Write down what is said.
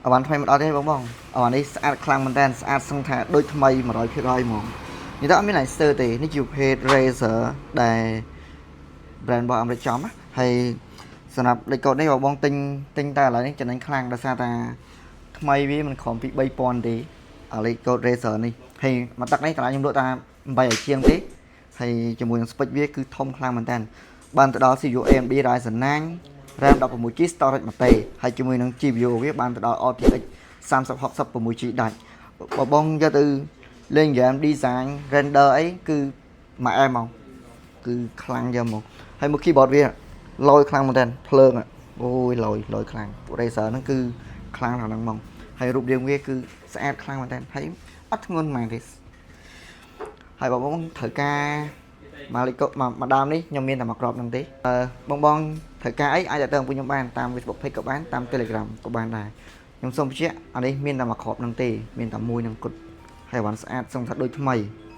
អវ៉ាន់ថ្មីមកដល់ទេបងបងអវ៉ាន់នេះស្អាតខ្លាំងមែនតើស្អាតសឹងថាដូចថ្មី100%ហ្មងនិយាយទៅអត់មានឡើងស្ទើរទេនេះជាប្រភេទ Razer ដែល brand របស់អាមេរិកចំណាហើយសម្រាប់លេខកូដនេះបងបងទិញទិញតែឥឡូវនេះចំណេញខ្លាំងដោយសារតាថ្មីវាមិនក្រោមពី3000ទេអាលេខកូដ Razer នេះហើយមកទឹកនេះកន្លែងខ្ញុំលក់តា8ឲ្យជាងទេហើយជាមួយនឹង spec វាគឺធំខ្លាំងមែនតើបានទៅដល់ CPU AMD Ryzen 9 RAM 16 GB storage 1 T ហើយជាមួយនឹង GPU វាបានទៅដល់ RTX 3060 6 GB ដាច់បើបងយកទៅលេង game design render អីគឺមួយអែមហ្មងគឺខ្លាំងយកហ្មងហើយមក keyboard វាលយខ្លាំងមែនតើភ្លើងអូយលយលយខ្លាំងពួក Razer ហ្នឹងគឺខ្លាំងដល់ហ្នឹងហ្មងហើយរូបរាងវាគឺស្អាតខ្លាំងមែនតើហើយអត់ធ្ងន់ហ្មងទេហើយបងបងត្រូវការមកលេខកូដមកដើមនេះខ្ញុំមានតែមួយគ្រាប់ហ្នឹងទេអឺបងបងត្រូវការអីអាចទៅពួកខ្ញុំបានតាម Facebook page ក៏បានតាម Telegram ក៏បានដែរខ្ញុំសូមបញ្ជាក់អានេះមានតែមួយគ្រាប់ហ្នឹងទេមានតែមួយនឹងគត់ហើយបានស្អាតសឹងថាដូចថ្មី។